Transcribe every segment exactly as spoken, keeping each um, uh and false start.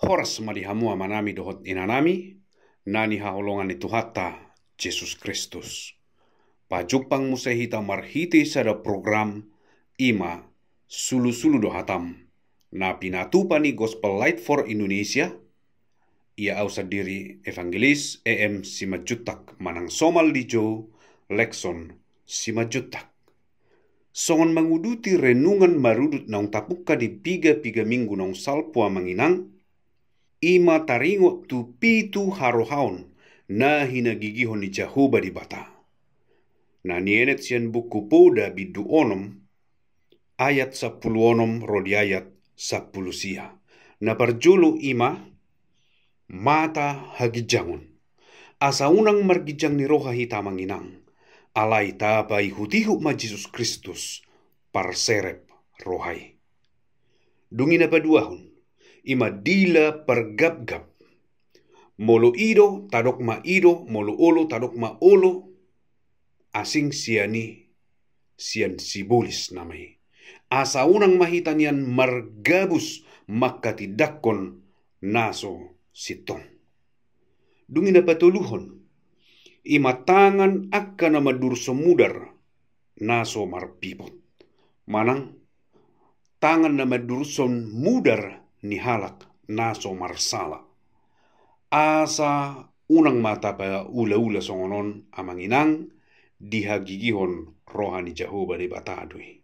Horas ma di hamu amanami dohot inanami na hinaholongan ni Tuhanta Jesus Kristus. Pajumpang muse hita marhite sada program, i ma Sulusulu do Hatam, na pinatupa ni Gospel Light for Indonesia. Ia au sandiri Evangelis E M Simanjuntak manang somal dijou Lexon Simanjuntak. Songon manguduti renungan marudut naung tapungka di piga-piga minggu naung salpu, amang inang, i ma taringot tu pitu harohaon na hinagigihon ni Jahowa Debata, na nienet sian buku Poda bindu onom ayat sampulu onom ro di ayat sampulu sia. Na parjolo i ma mata haginjangon. Asa unang marginjang ni roha hita, amang inang, alai tapaihut-ihut ma Jesus Kristus, parserep roha i. Dung i na paduahon, i ma dila pargapgap. Molo i do, tadok ma i do, molo olo, tadok ma olo, asing sian i, sian sibolis nama i. Asa unang ma hita nian margabus manghatindanghon na so sintong. Dung i na patoluhon, i ma tangan angka na mandurushon mudar na so marpipot, manang tangan na mandurushon mudar ni halak na so marsala. Asa unang ma tapaula-ula songon on, amang inang, dihagigihon roha ni Jahowa Debata do i.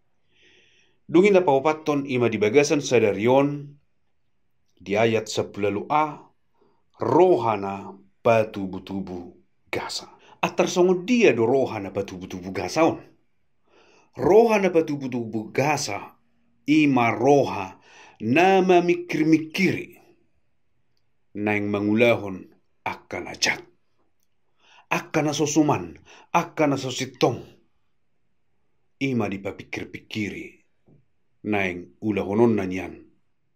Dung i na paopathon, i ma di bagasan sadari on, di ayat sampulu ualu a, roha na patubu-tubu gasa. Antar songon dia do roha na patubu-tubu gasa on? Roha na patubu-tubu gasa i ma roha na mamingkir-mingkiri naeng mangulahon angka na jat, angka na so suman, angka na so sintong. I ma dipapingkir-pingkiri naeng ulahononna nian.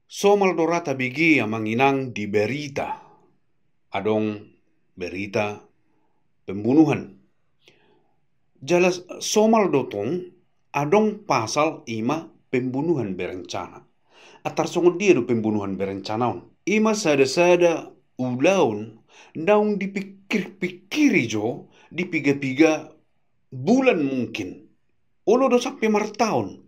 Somal do ra tabege, amang inang, di berita, adong berita pembunuhan. Jala somal do tong adong pasal i ma pembunuhan berencana. Antar songon dia do pembunuhan berencana on? I ma sada-sada ulaon naung dipingkir-pingkiri jo di piga-piga bulan mungkin. Olo do sampe martaon.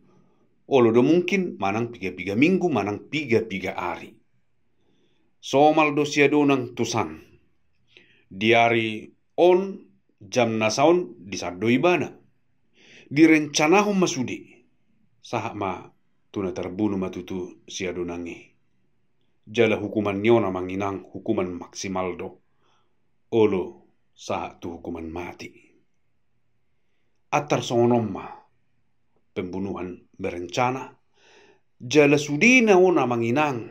Olo do mungkin manang piga-piga minggu, manang piga-piga ari. Somal do siadonang tusan. Di ari on, jam na saon, disan do ibana. Direncanahon ma sude. Sahat ma tu na tarbunu ma tutu siadonang i. Jala hukuman ni on, amang inang, hukuman maksimal do. Olo sahat tu hukuman mati. Antar songon on ma pembunuhan berencana. Jala sudena on, amang inang,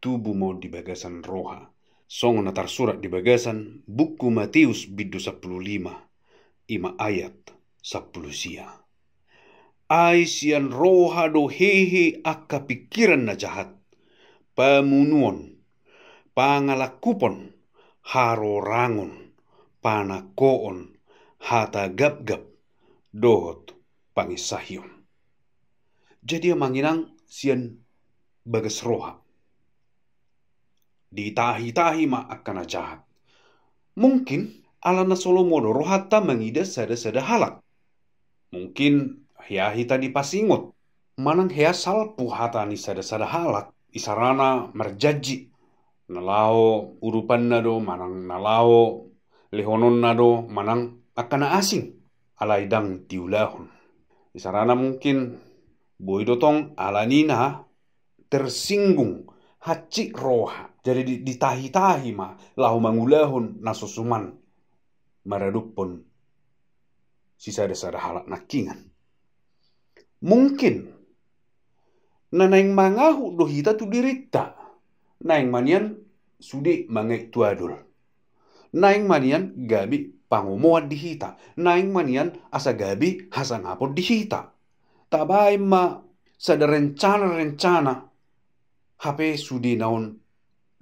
tubu ma on di bagasan roha. Songon na tarsurat di bagasan buku Mateus bindu sampulu lima, i ma ayat sampulu sia. Ai sian roha do hehe angka pingkiran na jahat, pamunuon, pangalangkupon, harorangon, panangkoon, hata gapgap, dohot panginsahion. Jadi, amang inang, sian bagas roha ditahi-tahi ma angka na jahat. Mungkin ala na so lomo do rohanta mangida sada-sada halak. Mungkin hea hita dipasingot, manang hea salpu hata ni sada-sada halak, isarana marjanji na laho urupanna do, manang na laho lehononna do, manang angka na asing, alai ndang diulahon. Isarana mungkin boi do tong ala ni na tersinggung, hansit roha. Jadi di-, ditahi-tahi ma laho mangulahon na so suman maradophon sisada-sada halak nangkiningan. Mungkin na naeng mangahut do hita tu dirinta, naeng ma nian sude mangait tu adol. Naeng ma nian gabe pangomoan di hita, naeng ma nian asa gabe hasangapon di hita. Tabaen ma sada rencana-rencana, hape sudena on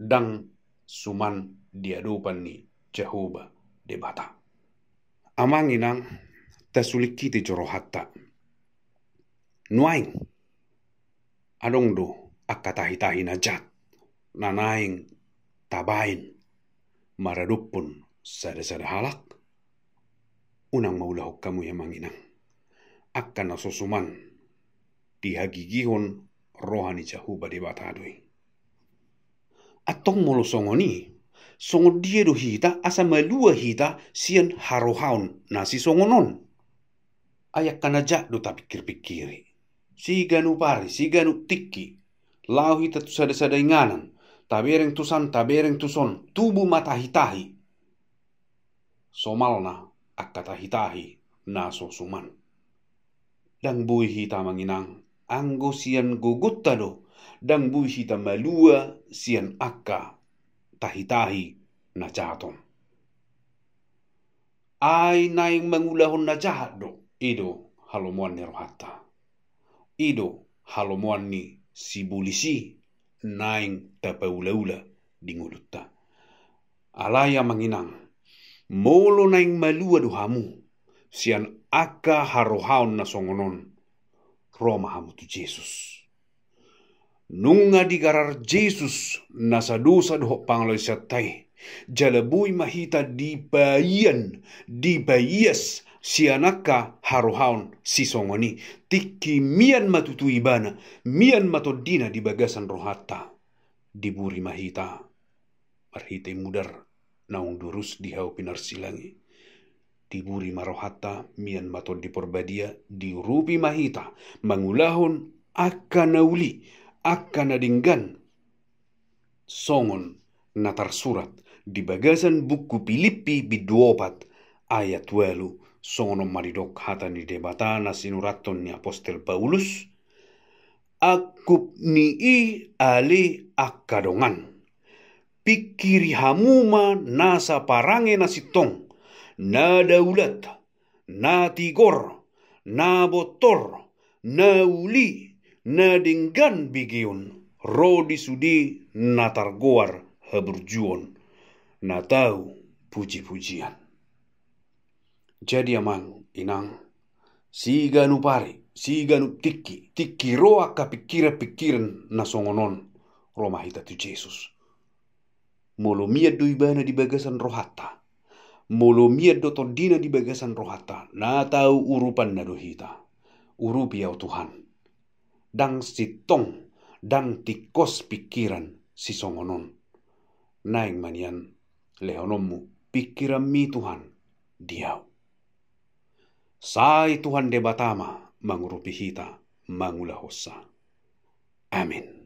ndang suman di adopan ni Jahowa Debata. Amang inang, tasulik hita jo rohanta. Nuaeng adong do angka tahi-tahi na jat, na naeng tabaen maradophon sada-sada halak? Unang ma ulahon hamu i amang inang, angka na so suman dihagigihon roha ni Jahowa Debata do i. Antong molo songon i, songon dia do hita asa malua hita sian harohaon na sisongon on? Ai angka na jahat do tapikir-pikiri. Siganup ari, siganup tingki, laho hita tu sada-sada inganan, tabereng tusan, tabereng tuson, tubu ma tahi-tahi. Somalna angka tahi-tahi na so suman. Ndang boi hita amang inang, anggo sian gogonta do, ndang boi hita malua sian angka tahi-tahi na jahat on. Ai naeng mangulahon na jahat do, i do halomoan ni rohanta. I do halomoan ni sibolis i naeng tapaula-ula di ngolunta. Alai amang inang, molo naeng malua do hamu sian angka harohaon na songon on, ro ma hamu tu Jesus. Nunga digarar Jesus nasa dosa dohot pangalaosianta i, jala boi ma hita dipaian, dipaias sian angka harohaon sisongon i. Tingki mian ma tutu ibana, mian ma tondina di bagasan rohanta. Diburi ma hita marhite mudar naung durus di hau pinarsilang i. Diburi ma rohanta, mian ma Tondi Porbadia, diurupi ma hita mangulahon angka na uli, angka na denggan, songon na tarsurat di bagasan buku Pilippi bindu opat ayat ualu. Songon on ma didok hata ni Debata na sinurathon ni apostel Paulus: Angkup ni i ale angka dongan, pingkiri hamu ma nasa parange na sintong, na daulat, na tigor, na bontor, na uli, na denggan begeon, ro di sude na targoar haburjuon, na tau puji-pujian. Jadi amang inang, siganup ari, siganup tingki, tingki ro angka pingkiran-pingkiran na songon on, ro ma hita tu Jesus. Molo mian do ibana di bagasan rohanta, molo mian do tondina di bagasan rohanta, na tau urupanna do hita. Urupi ahu Tuhan. Ndang sintong, ndang tingkos pingkiran sisongon on. Naeng ma nian lehononmu pingkiranmi Tuhan di ahu. Sai Tuhan Debata ma mangurupi hita mangulahonsa. Amin.